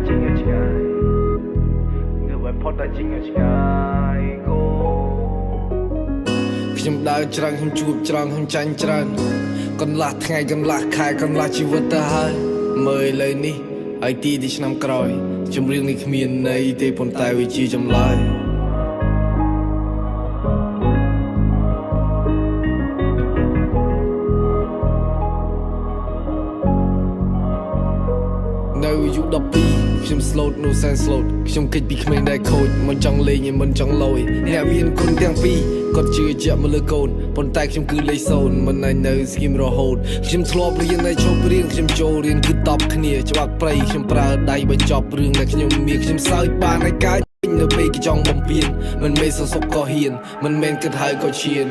ដើរចេញឲ្យឆ្ងាយងើបឲ្យផុតដើរចេញឲ្យឆ្ងាយកូនខ្ញុំដើរច្រើនខ្ញុំជួបច្រើនខ្ញុំចាញ់ច្រើនកន្លះថ្ងៃកន្លះខែកន្លះជីវិតទៅហើយមើលឥឡូវនេះហើយទីទីឆ្នាំក្រោយចម្រៀងនេះគ្មានន័យទេប៉ុន្តែវាជាចម្លើយ នៅអាយុ12ខ្ញុំ slow នៅសែន slow ខ្ញុំគេចពីក្មេងដែលខូចមិនចង់លេងឯមិនចង់លយអ្នកមានគុណទាំងពីរគាត់ជឿជាក់មកលើកូនប៉ុន្តែខ្ញុំគឺលេខ0មិនអាចនៅស្ងៀមរហូតខ្ញុំធ្លាប់រៀនតែឈប់រៀនខ្ញុំចូលរៀនគឺតបគ្នាច្បាប់ព្រៃខ្ញុំប្រើដៃបញ្ចប់រឿងដែលខ្ញុំមានខ្ញុំសើចបានឯកានៅពេលគេចង់បំពេញមិនមែនសសុកក៏ហ៊ានមិនមែនគិតហើយក៏ឈាន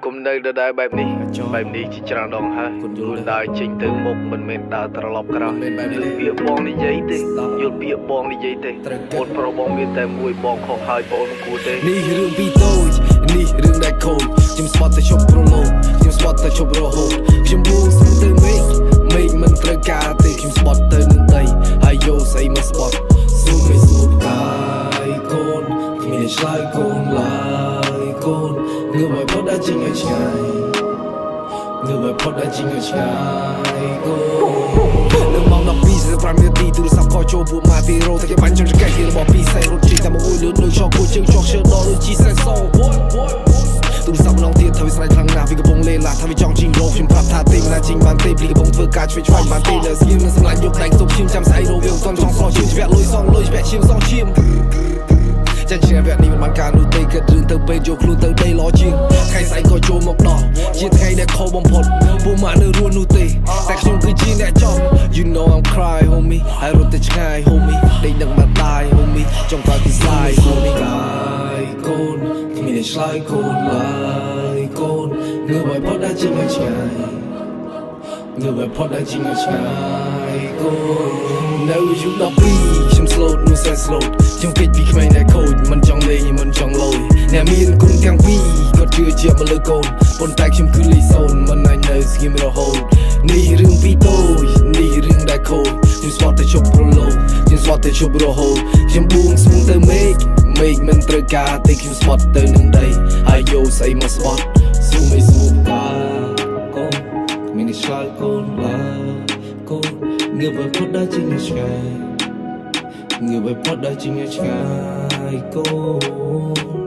គុំនៅដដែលបែបនេះបែបនេះជាច្រើនដងហើយគូនដើរចេញទៅមុខមិនមែនដើរត្រឡប់ក្រោយមិនមែនបែបនេះពាក្យបងនិយាយទេយល់ពាក្យបងនិយាយទេអូនប្រុសបងមានតែមួយបងខុសហើយបងមិនគួរទេនេះរឿងពីតូចនេះរឿងដែលខូចខ្ញុំស្បត់តែជប់ប្រឡូកខ្ញុំស្បត់តែជប់រហូតខ្ញុំបួងសួងទៅមេឃមេឃមិនត្រូវការទេខ្ញុំស្បត់ទៅនឹងដីហើយយកស្អីមកស្បត់សួរមិនសួរផ្កាយកូនគ្មានឆ្លើយកូនឡើយកូនងើបឲ្យផុតដល់ចេញឲ្យឆ្ងាយ ងើបឲ្យផុតដល់ចេញឲ្យឆ្ងាយកូននៅម៉ោង12:45នាទីទូរស័ព្ទខចូលពួកម៉ាទីរ៉ូតែគេបាញ់ចំចង្កេះគេរបស់ពីសេរត់ជិះតែមកអួយលឿនដូចចោគួជើងចោកជើងដល់ដូចជីសែសូទូរស័ព្ទម្ដងទៀតថាវាស្រែកខ្លាំងណាស់វាកំពុងលេឡាថាវាចង់ជីងរោខ្ញុំប្រាប់ថាទេមិនណាជីងបានទេព្រីកំពុងធ្វើការឆ្វេងឆ្វាញ់បានទេនៅស្ងៀមនឹងសម្លាញ់យកដៃខ្ទប់ឈាមចាំស្អែករវាមិនទាន់ចង់ស្រស់ឈាមច្បាក់លុយសងលុយច្បាក់ឈាមសងឈាម ចាញ់ឈ្នះវគ្គនេះមិនបានការនោះទេគិតរឿងទៅពេលយកខ្លួនទៅដីល្អជាងថ្ងៃស្អែកក៏ចូលមកដល់ជាថ្ងៃដែលខុសបំផុតពួកម៉ាក់នៅរស់នោះទេតែខ្ញុំគឺជាអ្នកចប់ You know I'm cry homie ហើយរត់ទៅឆ្ងាយ homie ដេកនឹកម្ដាយ homie ចង់ក្រោយពី slide homie កាយកូនគ្មានអ្នកឆ្លើយកូនឡើយកូនងើបឲ្យផុតដល់ចេញឲ្យឆ្ងាយ ងើបឲ្យផុតដល់ជាងឲ្យឆ្ងាយកូននៅអាយុ12ខ្ញុំ slow នោះសែន slow ខ្ញុំគេចពីក្មេងដែលខូចមិនចង់លេងមិនចង់លយអ្នកមានគុណទាំងពីរគាត់ជឿជាក់មកលើកូនប៉ុន្តែខ្ញុំគឺលេខ0មិនអាចនៅស្ងៀមរហូតនេះរឿងពីតូចនេះរឿងដែលខូចខ្ញុំស្បត់ទៅជប់ប្រឡូកខ្ញុំស្បត់ទៅជប់រហូតខ្ញុំបួងសួងទៅមេឃមេឃមិនត្រូវការទេខ្ញុំស្បត់ទៅនឹងដីហើយយកស្អីមកស្បត់សួរមិនសួរផ្កាកូន មានអ្នកឆ្លើយកូនឡើយកូនងើបឲ្យផុតដល់ជាងឆ្ងាយងើបឲ្យផុតដល់ជាងឆ្ងាយកូន។